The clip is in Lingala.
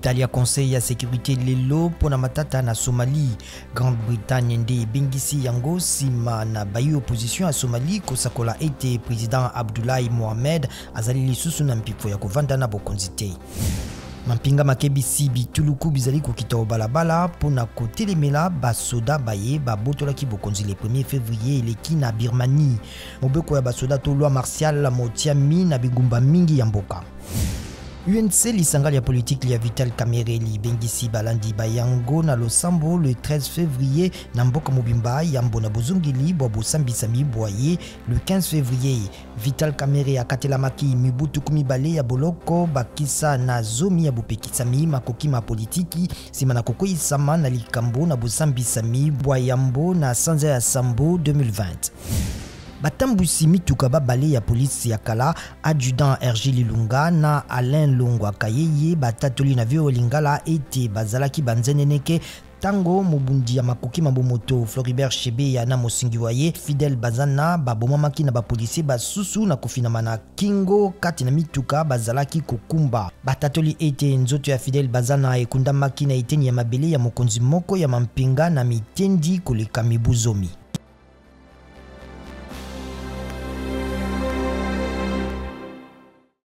Likita lya Conseil ya securite lelo mpo na matata na Somalie. Grande-Bretagne nde ebengisi yango nsima na bayi opposition ya Somalie kosakola ete president Abdoulaye Mohamed azali lisusu na mpifo ya kovanda na bokonzi te. Mampinga makebisi bituluku bizali kokita o balabala mpo na kotelemela basoda baye babotolaki bokonzi le 1er février eleki na Birmanie. Mobeko ya basoda to loi martiale motiami na bingumba mingi ya mboka. UNC lisanga lya politiki lya Vital Kamerhe libengisi balandi ba yango na losambo le 13 février na mboka mobimba yambo na bozongeli bwa bosambisami bwa ye le 15 février. Vital Kamerhe akatelamaki mibu 20 ya boloko bakisa na 10 ya bopekisami makoki ma politiki nsima na kokweyisama na likambo na bosambisami bwa yambo na sanza ya sambo 2020. Batambwisi mituka babale ya polisi ya kala, adjudant Hergy Lilunga na Alain Longwa Kayeye, batatoli na VOA Lingala ete bazalaki banzeneneke tango mobundi ya makoki ma bomoto Floribert Chebeya na mosungi wa ye Fidel Bazana babomamaki na bapolisie basusu na kofinama na kingo kati na mituka bazalaki kokumba. Batatoli ete nzoto ya Fidel Bazana ekundamaki na eteni ya mabele ya mokonzi moko ya mampinga na mitendi koleka mibu zomi.